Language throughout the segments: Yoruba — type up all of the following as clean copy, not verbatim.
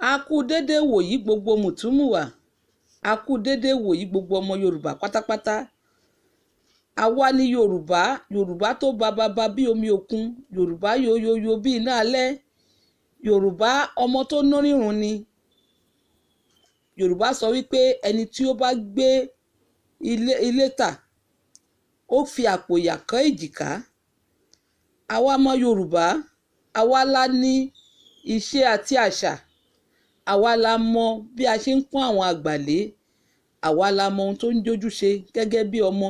A kú dédé ìwòyí gbogbo mùtúmùwà, a kú dédé ìwòyí gbogbo ọmọ Yorùbá pátápátá. Àwa ni Yorùbá, Yorùbá tó bababa bí omi òkun, Yorùbá yoyoyo bí iná alẹ́, Yorùbá ọmọ tó nórírun ni. Yorùbá sọ wípé ẹni tí ó bá gbé ilé, ilé tà, ó fi àpò ìyà kọ́ èjìká. Àwa ọmọ Yorùbá, àwa la ní ìṣe àti àṣà. Àwa la mọ bí a ṣe ń pọ́n àwọn àgbà lé. Àwa la mọ ohun tó ń jójúṣe gẹ́gẹ́ bí ọmọ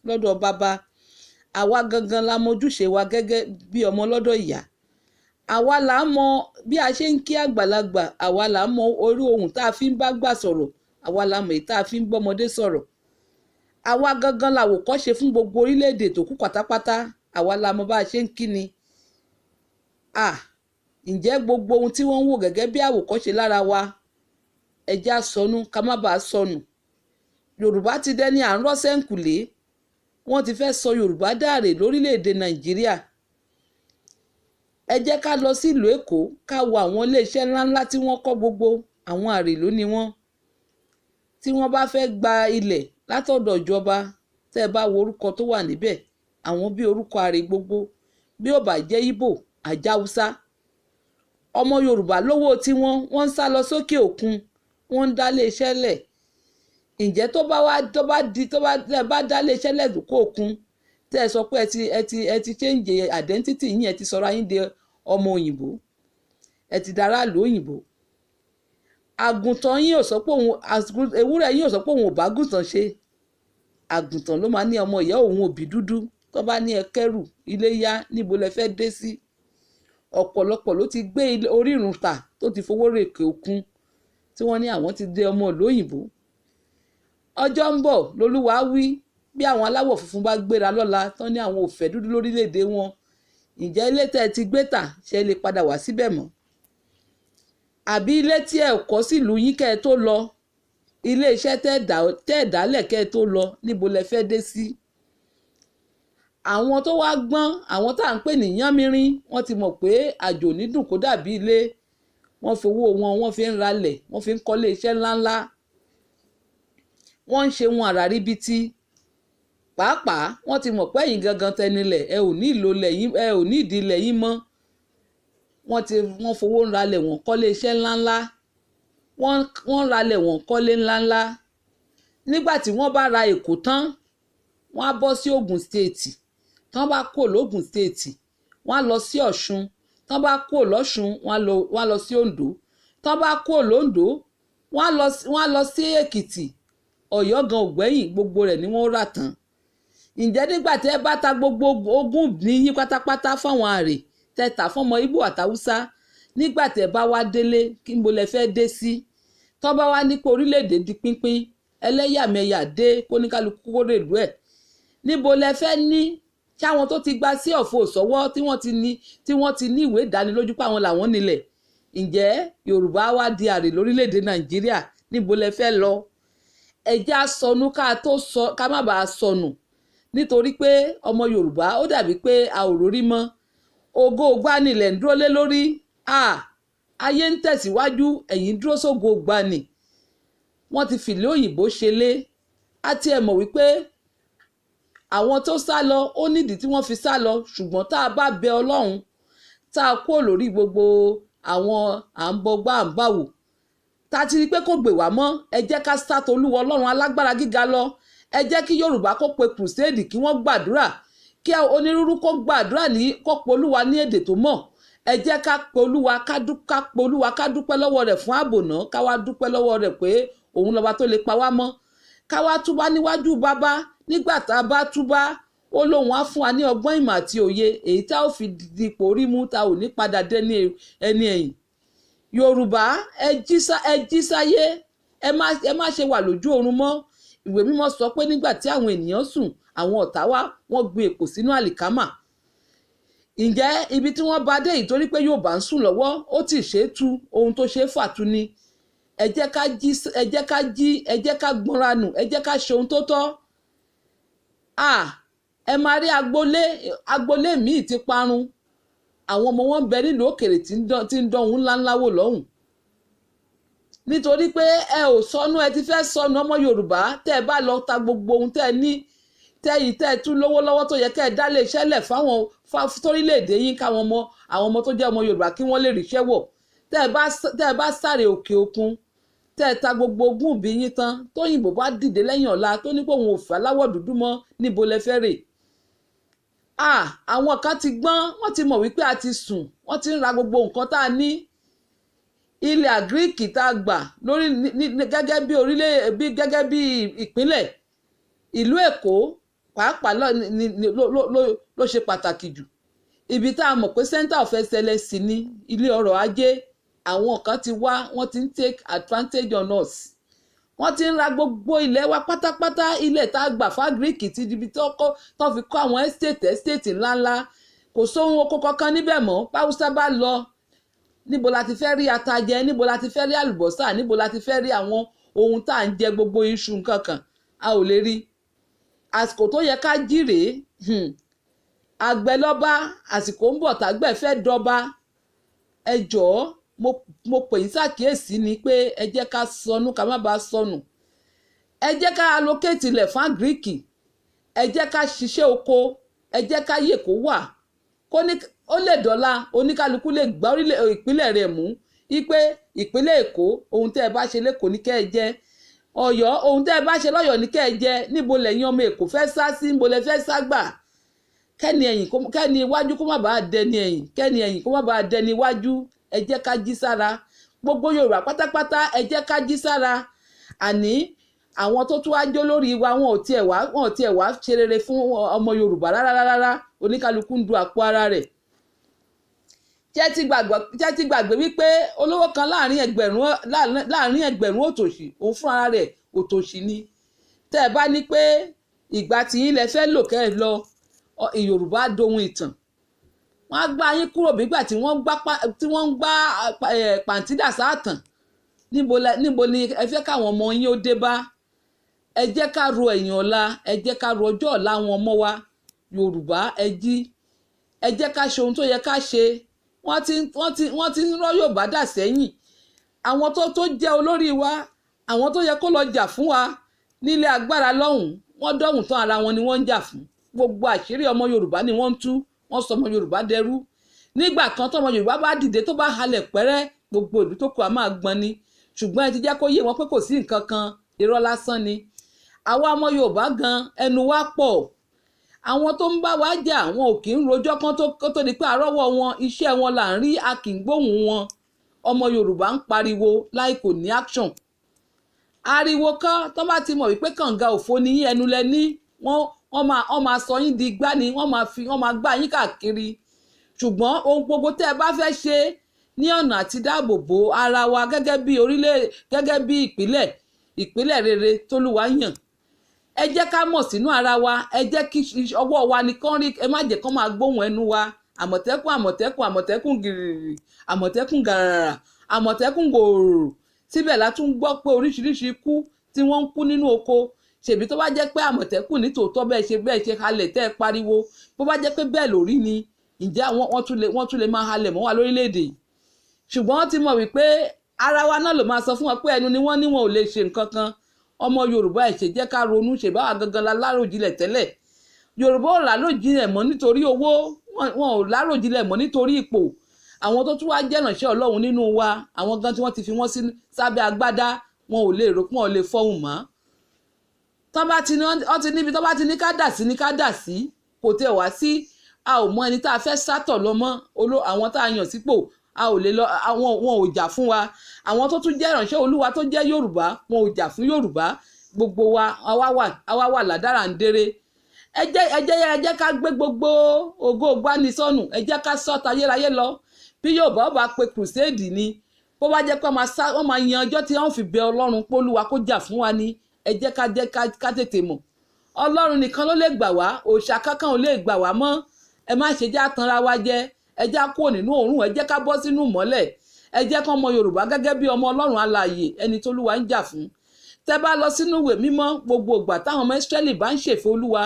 lọ́dọ̀ bàbá. Àwa gangan la mọ ojúṣe wa gẹ́gẹ́ bí ọmọ lọ́dọ̀ ìyá. Àwa la mọ bí a ṣe ń kí àgbàlagbà. Àwa la mọ orí ohùn tá a fi ń bá àgbà sọ̀rọ̀. Àwa la mọ èyí tá a fi ń bọ́mọdé sọ̀rọ̀. Àwa gangan la wòkọ́ṣe fún gbogbo orílẹ̀-èdè tó kù pátápátá. Àwa la mọ bá a ṣe ń kíni. À, ǹjẹ́ gbogbo ohun tí wọ́n ń wò gẹ́gẹ́ bí àwòkọ́ṣe lára wa, ẹ jẹ́ á sọnù ká má bàa sọnù. Yorùbá ti dẹni à ń rọ́ sẹ́ǹkùlé. Wọ́n ti fẹ́ sọ Yorùbá dàrè lórílẹ̀-èdè Nàìjíríà. Ẹ jẹ́ ká lọ sí ìlú Èkó ká wo àwọn ilé iṣẹ́ ńláńlá tí wọ́n kọ́ gbogbo àwọn àrèlú ni wọ́n. Tí wọ́n bá fẹ́ gba ilẹ̀ látọ̀dọ̀ ìjọba, tẹ́ ẹ bá wo orúkọ tó wà níbẹ̀, àwọn bí orúkọ àrè gbogbo, bí ó bá jẹ́ Ìgbò, àjẹ́ Haúsá. Ọmọ Yorùbá lówó tí wọ́n, wọ́n ń sá lọ sókè òkun, wọ́n ń dá ilé iṣẹ́ lẹ̀. Ǹjẹ́ tó bá wá, tó bá di, tó bá, tẹ́ ẹ bá dá ilé iṣẹ́ lẹ̀ lókè òkun, tẹ́ ẹ sọ pé ẹ ti change identity yín, ẹ ti sọra yín di ọmọ òyìnbó, ẹ ti dára ìlú òyìnbó. Àgùntàn yín ò sọ pé òun, ewúrẹ́ yín ò sọ pé òun ò bá àgùntàn ṣe. Àgùntàn ló máa ní ọmọ ìyá òun òbí dúdú. Tó bá ní ẹ kẹ́rù ilé yá, níbo lẹ fẹ́ dé sí? Ọ̀pọ̀lọpọ̀ ló ti gbé orírun tà tó ti fowó rèké òkun tí wọ́n ní àwọn ti dé ọmọ ìlú òyìnbó. Ọjọ́ ń bọ̀ lolúwa wí bí àwọn aláwọ̀ funfun bá gbéra lọ́la tán ní àwọn ò fẹ́ dúdú lórílẹ̀-èdè wọn. Ǹjẹ́ ilé tẹ́ ẹ ti gbé tà ṣe lè padà wá síbẹ̀ mọ́? Àbí ilé tí ẹ kọ́ sílùú yín kẹ́ ẹ tó lọ, ilé iṣẹ́ tẹ́ ẹ dálẹ̀ kẹ́ ẹ tó lọ, níbo lẹ fẹ́ dé sí? Àwọn tó wá gbọ́n, àwọn tá à ń pè ní yánmírín, wọ́n ti mọ̀ pé àjò ní dùn kó dàbí ilé. Wọ́n fi owó wọn, wọ́n fi ń ralẹ̀, wọ́n fi ń kọ́lé iṣẹ́ ńláńlá. Wọ́n ń ṣe wọn àrà ríbitì. Pàápàá wọ́n ti mọ̀ pé ẹ̀yin gangan tẹnilẹ̀, ẹ ò ní ìlò ilẹ̀ yín, ẹ ò ní ìdí ilẹ̀ yín mọ́. Wọ́n fowó ń ralẹ̀, wọ́n kọ́lé iṣẹ́ ńláńlá. Wọ́n ralẹ̀, wọ́n kọ́lé ńláńlá. Nígbà tí wọ́n bá ra Èkó tán, wọ́n á bọ́ sí Ogun State. Tán bá kúrò l'Ógùn State, wọ́n á lọ sí Ọ̀ṣun. Tán bá kúrò l'Ọ́ṣun, wọ́n á lọ sí Oǹdó. Tán bá kúrò l'Óǹdó, wọ́n á lọ sí Èkìtì. Ọ̀yọ́ gan ò gbẹ́yìn, gbogbo rẹ̀ ni wọ́n rà tán. Ǹjẹ́ nígbà tí ẹ bá ta gbogbo ogún ìní yín pátápátá fáwọn àrè, tẹ́ tà fún ọmọ Ìgbò àtàwùsá, nígbà tí ẹ bá wá délé, kí níbo lẹ fẹ́ dé sí? Tán bá wá ní pé orílẹ̀-èdè di pínpín, ẹlẹ́yàmẹ̀yà dé, kóníkálukú kó rèlú ẹ̀. Níbo lẹ fẹ́ ní? Ṣé àwọn tó ti gba sí ọ̀fọ̀ sọ́wọ́ tí wọ́n ti ní ìwé ìdánilójú pé àwọn làwọn nílẹ̀? Ǹjẹ́ Yorùbá wá di àrè lórílẹ̀-èdè Nàìjíríà? Níbo lẹ fẹ́ lọ? Ẹ jẹ́ á sọnù ká tó sọ, ká má bàa sọnù. Nítorí pé ọmọ Yorùbá ó dàbí pé a ò rórí mọ́. Ògo ìgbàanì lẹ̀ ń dúró lé lórí. À, ayé ń tẹ̀síwájú, ẹ̀yin dúró sógo ìgbàanì. Wọ́n ti fìlú òyìnbó ṣe lé. A ti ẹ̀ mọ̀ wípé àwọn tó sá lọ ó nídìí tí wọ́n fi sá lọ. Ṣùgbọ́n tá a bá bẹ Ọlọ́run, tá a kúrò lórí gbogbo àwọn à ń bọgbá à ń bàwò, tá a ti rí pé kò gbè wá mọ́, ẹ jẹ́ ká sá tolúwa Ọlọ́run alágbára gíga lọ. Ẹ jẹ́ kí Yorùbá kó pe crusade kí wọ́n gbàdúrà, kí onírúurú kó gbàdúrà ní kó pe Olúwa ní èdè tó mọ̀. Ẹ jẹ́ ká pe Olúwa, ká pe Olúwa, ká dúpẹ́ lọ́wọ́ rẹ̀ fún ààbò náà, ká wá dúpẹ́ lọ́wọ́ rẹ̀ pé òun lọ́ba tó lè pa wá mọ́. Ká wá túbá níwájú bàbá. Nígbà tá a bá túbá, ó lóun á fún wa ní ọgbọ́n ìmọ̀ àti òye èyí tá ò fi dipò orí mú, tá ò ní padà dé ní ẹni ẹ̀yìn. Yorùbá, ẹ jí sáyé, ẹ má ṣe wà lójú oorun mọ́. Ìwé mímọ́ sọ pé nígbà tí àwọn ènìyàn sùn, àwọn ọ̀tá wá, wọ́n gbin èpò sínú àlìkámà. Ǹjẹ́ ibi tí wọ́n bá dé yìí torí pé Yorùbá ń sùn lọ́wọ́, ó ti ṣe é tú, ohun tó ṣe é fàtu ni. Ẹ jẹ́ ká jí, ẹ jẹ́ ká jí, ẹ jẹ́ ká gbọ́nra nù, ẹ jẹ́ ká ṣe ohun tó tọ́. À, ẹ máa rí agboolé, agboolé míì ti parun. Àwọn ọmọ wọn ń bẹ nílùú òkèrè tí ń dán ohun ńláńlá wò lọ́hùn. Nítorí pé ẹ ò sọnù, ẹ ti fẹ́ sọnù. Ọmọ Yorùbá, tẹ́ ẹ bá lọ ta gbogbo ohun tẹ́ ẹ ní, tẹ́yìn tẹ́ ẹ tún lówó lọ́wọ́ tó yẹ kẹ́ ẹ dá lé iṣẹ́ lẹ̀ fáwọn torílẹ̀-èdè yín, káwọn ọmọ, àwọn ọmọ tó jẹ́ ọmọ Yorùbá, kí wọ́n lè ríṣẹ́ wọ̀, tẹ́ ẹ bá sáré òkè òkun, tẹ́ ẹ ta gbogbo ogún ìbí yín tán, tóyìnbó bá dìde lẹ́yìn ọ̀la tó ní pé òun ò fẹ́ aláwọ̀ dúdú mọ́, níbo lẹ fẹ́ rè? Ah, àwọn kan ti gbọ́n, wọ́n ti mọ̀ wípé a ti sùn. Wọ́n ti ń ra gbogbo nǹkan tá a ní. Ilẹ̀ agric tá a gbà lórí gẹ́gẹ́ bí orílẹ̀ bí gẹ́gẹ́ bí ìpínlẹ̀, ìlú Èkó pàápàá ló ṣe pàtàkì jù, ibi tá a mọ̀ pé center of excellence ní ilé ọrọ̀ ajé. Àwọn kan ti wá, wọ́n ti ń take advantage on us. Wọ́n ti ń ra gbogbo ilẹ̀ wa pátápátá. Ilẹ̀ tá a gbà fún agric ti di ibi tó fi kọ́ àwọn estate ńláńlá. Kò sóhun oko kankan níbẹ̀ mọ́. Báwùsá bá lọ, níbo la ti fẹ́ rí ata jẹ? Níbo la ti fẹ́ rí àlùbọ́sà? Níbo la ti fẹ́ rí àwọn ohun tá à ń jẹ, gbogbo iṣu nǹkan kan? A ò lè rí. Àsìkò tó yẹ ká jí rèé. Àgbẹ̀ lọ́ba, àsìkò ń bọ̀ tágbẹ̀ fẹ́ dọba. Ẹ jọ̀ọ́, mo pè yín ṣàkíyèsí ni pé ẹ jẹ́ ká sọnù, ká má bàa sọnù. Ẹ jẹ́ ká allocate ilẹ̀ fún agric. Ẹ jẹ́ ká ṣiṣẹ́ oko. Ẹ jẹ́ ká yè kó wà kó ní ó lè dọ́là. Oníkálukú lè gbá orílẹ̀ ìpínlẹ̀ rẹ̀ mú wípé ìpínlẹ̀ Èkó, ohun tẹ́ ẹ bá ṣe lẹ́kọ̀ọ́ ní kẹ́ ẹ jẹ. Ọ̀yọ́, ohun tẹ́ ẹ bá ṣe lọ́yọ̀ọ́ ní kẹ́ ẹ jẹ. Níbo lẹ́yìn ọmọ Èkó fẹ́ sá sí? Níbo lẹ fẹ́ sá gbà? Kẹ́ni ẹ̀yìn, kẹ́ni iwájú kó má bàa dẹni ẹ̀yìn, kẹ́ni ẹ̀yìn kó má bàa dẹni iwájú. Ẹ jẹ́ ká jí sára, gbogbo Yorùbá pátápátá, ẹ jẹ́ ká jí sára. Àní àwọn tó tún wá jó lórí wa, wọn ò tiẹ̀ wá ṣe rere fún ọmọ Yorùbá rárá rárá. Oníkálukú ń du àpò ara rẹ̀. Jẹ́ ti gbàgbé wípé olówó kan láàrin ẹgbẹ̀rún òtòṣì, òun fún ara rẹ̀ òtòṣì ni. Tẹ́ ẹ bá ní pé ìgbà tí yín lẹ fẹ́ lò, kẹ́ ẹ lọ, Yorùbá dohun ìtàn. Wọ́n á gbá yín kúrò bígbà tí wọ́n ń gbá pàǹtídà sáàtàn. Níbo ni ẹ fẹ́ káwọn ọmọ yín ó dé bá? Ẹ jẹ́ ká ro ẹ̀yìn ọ̀la. Ẹ jẹ́ ká ro ọjọ́ ọ̀la àwọn ọmọ wa. Yorùbá, ẹ jí. Ẹ jẹ́ ká ṣe ohun tó yẹ ká ṣe. Wọ́n ti ń rọ́ Yorùbá dà sẹ́yìn. Àwọn tó jẹ́ olórí wa, àwọn tó yẹ kó lọ jà fún wa nílé agbára lọ́hùn, wọ́n dọ̀hùn tán, ara wọn ni wọ́n ń jà fún. Gbogbo àṣírí ọmọ Yorùbá ni wọ́n ń tú. Wọ́n sọ ọmọ Yorùbá dẹrú. Nígbà kan, tọmọ Yorùbá bá dìde, tó bá halẹ̀ pẹ́rẹ́, gbogbo ìlú tó kù á máa gbọ́n ni. Ṣùgbọ́n ẹ ti jẹ́ kó yé wọn pé kò sí nǹkan kan, irọ́ lásán ni. Àwa ọmọ Yorùbá gan, ẹnu wa pọ̀. Àwọn tó ń bá wa jà, wọn ò kì í rojọ́ kán tó di pé àrọ́wọ́ wọn. Iṣẹ́ wọn là ń rí, a kì í gbóhùn wọn. Ọmọ Yorùbá ń pariwo láì kò ní action. Ariwo kan tó bá ti mọ̀ wípé kànga òfo ní ẹnu lẹ ní, wọ́n máa sọ yín di igbá ni. Wọ́n máa gbá yín káàkiri. Ṣùgbọ́n ohun gbogbo tẹ́ ẹ bá fẹ́ ṣe ní ọ̀nà àti dáàbò bo ara wa gẹ́gẹ́ bí orílẹ̀, gẹ́gẹ́ bí ìpínlẹ̀ rere tólúwa yàn, ẹ jẹ́ ká mọ̀ sínú ara wa. Ẹ jẹ́ kí ọwọ́ wa ní kán rí. Ẹ má jẹ́ kán máa gbóhùn ẹnu wa. Àmọ̀tẹ́kùn, Àmọ̀tẹ́kùn, Àmọ̀tẹ́kùn gìrìrì, Àmọ̀tẹ́kùn gàràrà, Àmọ̀tẹ́kùn gòrò. Síbẹ̀ la tún gbọ́ pé oríṣiríṣi ikú tí wọ́n ń kú nínú oko. Ṣèbí tó bá jẹ́ pé Àmọ̀tẹ́kùn ní tòótọ́, bẹ́ẹ̀ ṣe halẹ̀ tẹ́ ẹ pariwo, bó bá jẹ́ pé bẹ́ẹ̀ lórí ni, ǹjẹ́ àwọn wọ́n tún lè máa halẹ̀ mọ́ wa lórílẹ̀‐èdè yìí? Ṣùgbọ́n wọ́n ti mọ̀ wípé ara wa náà ló máa sọ fún wọn pé ẹnu ni wọ́n ní, wọn ò lè ṣe nǹkan kan. Ọmọ Yorùbá, ẹ̀ ṣe jẹ́ ká ronú. Ṣe báwa gangan la láròjinlẹ̀ tẹ́lẹ̀? Yorùbá ò láròjinlẹ̀ mọ́ nítorí owó, wọn ò láròjinlẹ̀ mọ́ nítorí ipò. Àwọn tó tún wá jẹ́ ìránṣẹ́ Ọlọ́run nínú wa, àwọn gan tí wọ́n ti fi wọ́n sí sábẹ́ agbádá, wọn ò lè rò, wọn ò lè fọhùn mọ́. Tọ́ bá ti ní wọ́n ti níbi tọ́ bá ti ní ká dà sí ní ká dà sí, kò tẹ̀ wá sí. A ò mọ ẹni tá a fẹ́ sátọ̀ lọ mọ́. Àwọn tá a yàn sípò, a ò lè lọ. Àwọn wọn ò jà fún wa. Àwọn tó tún jẹ́ ìránṣẹ́ Olúwa tó jẹ́ Yorùbá, wọn ò jà fún Yorùbá. Gbogbo wa, àwa wà ládàrá ń déré. Ẹ jẹ́ ká gbé gbogbo ògo gbanisọ́nù. Ẹ jẹ́ ká sọ́ta ayérayé lọ. Bí Yorùbá ó bá pe crusade ni, bó bá jẹ́ pé wọ́n máa yan ọjọ́ tí wọ́n fi bẹ Ọlọ́run pólúwa kó jà fún wa ni, ẹ jẹ́ ká tètè mọ̀. Ọlọ́run nìkan ló lè gbà wá. Òòṣà kankan ò lè gbà wá mọ́. Ẹ má ṣe já tanra wa jẹ. Ẹ já kúrò nínú òórùn, ẹ jẹ́ ká bọ́ sínú ìmọ́lẹ̀. Ẹ jẹ́ kán mọ Yorùbá gẹ́gẹ́ bí ọmọ Ọlọ́run alààyè, ẹni tólúwa ń jà fún. Tẹ́ bá lọ sínú ìwé mímọ́, gbogbo ìgbà táwọn ọmọ Ísírẹ́lì bá ń ṣèfẹ́ Olúwa,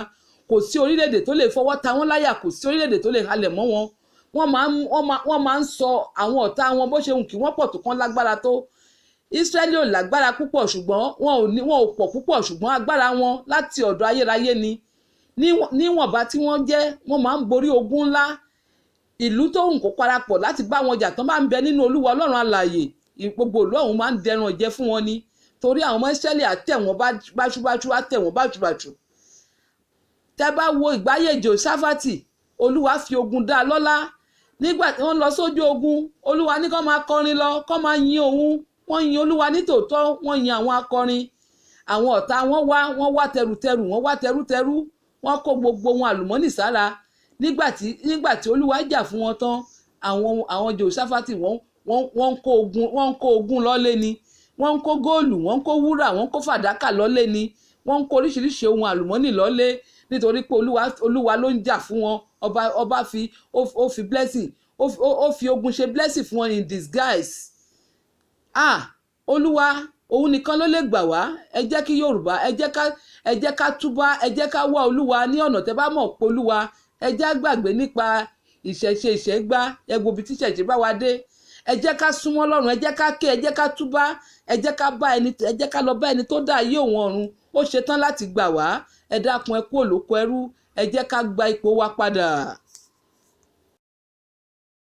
kò sí orílẹ̀-èdè tó lè fọwọ́ ta wọ́n láyà, kò sí orílẹ̀-èdè tó lè halẹ̀ mọ́ wọn. Wọ́n máa ń sọ àwọn ọ̀tá wọn, bó ṣe hùn kí wọ́n pọ̀ tó, kán lágbára tó. Ísírẹ́lì ò lágbára púpọ̀, ṣùgbọ́n wọn ò ní, wọn ò pọ̀ púpọ̀, ṣùgbọ́n agbára wọn láti ọ̀dọ̀ ayérayé ni. Níwọ̀nba tí wọ́n jẹ́, wọ́n máa ń borí ogun ńlá. Ìlú tó hùn kó parapọ̀ láti bá wọn jà, tán bá ń bẹ nínú Olúwa Ọlọ́run alààyè, gbogbo ìlú ọ̀hún máa ń dẹran jẹ fún wọn ni, torí àwọn ọmọ Ísírẹ́lì á tẹ̀ wọ́n báṣubáṣu, á tẹ̀ wọ́n báṣubàṣu. Tẹ́ bá wo ìgbáyé Jòsáfátì, Olúwa fi ogun dá a lọ́lá. Nígbà tí wọ́n lọ sójú ogun, Olúwa ní kó máa kọrin lọ, kó máa yin òun. Wọ́n yin Olúwa nítòótọ́, wọ́n yin àwọn akọrin. Àwọn ọ̀tá wọn wá, wọ́n wá tẹrùtẹrù, wọ́n wá tẹrútẹrú, wọ́n kó gbogbo wọn àlùmọ́nì sára. Nígbà tí Olúwa jà fún wọn tán, àwọn Jòsáfátì, wọ́n ń kó ogun lọ́lé ni. Wọ́n ń kó góòlù, wọ́n ń kó wúrà, wọ́n ń kó fàdákà lọ́lé ni. Wọ́n ń kó oríṣiríṣi ohun àlùmọ́nì lọ́lé, nítorí pé Olúwa ló ń jà fún wọn. Ọba fi ó fi blessing, ó fi ogun ṣe blessing fún wọn in disguise. Ah, Olúwa òun nìkan ló lè gbà wá. Ẹ jẹ́ kí Yorùbá, ẹ jẹ́ ká túbá, ẹ jẹ́ ká wá Olúwa ní ọ̀nà tẹ́ bá mọ̀ pé Olúwa. Ẹ jẹ́ á gbàgbé nípa ìṣẹ̀ṣe, ìṣẹ̀gbá. Ẹ wo ibi tí ìṣẹ̀ṣe bá wa dé. Ẹ jẹ́ ká súnmọ́ Ọlọ́run, ẹ jẹ́ ká ké, ẹ jẹ́ ká túbá, ẹ jẹ́ ká lọ bá ẹni tó dá ayé òun ọ̀run. Ó ṣetán láti gbà wá. Ẹ dákun, ẹ kú òlòkọ ẹrú. Ẹ jẹ́ ká gba ipò wa padà.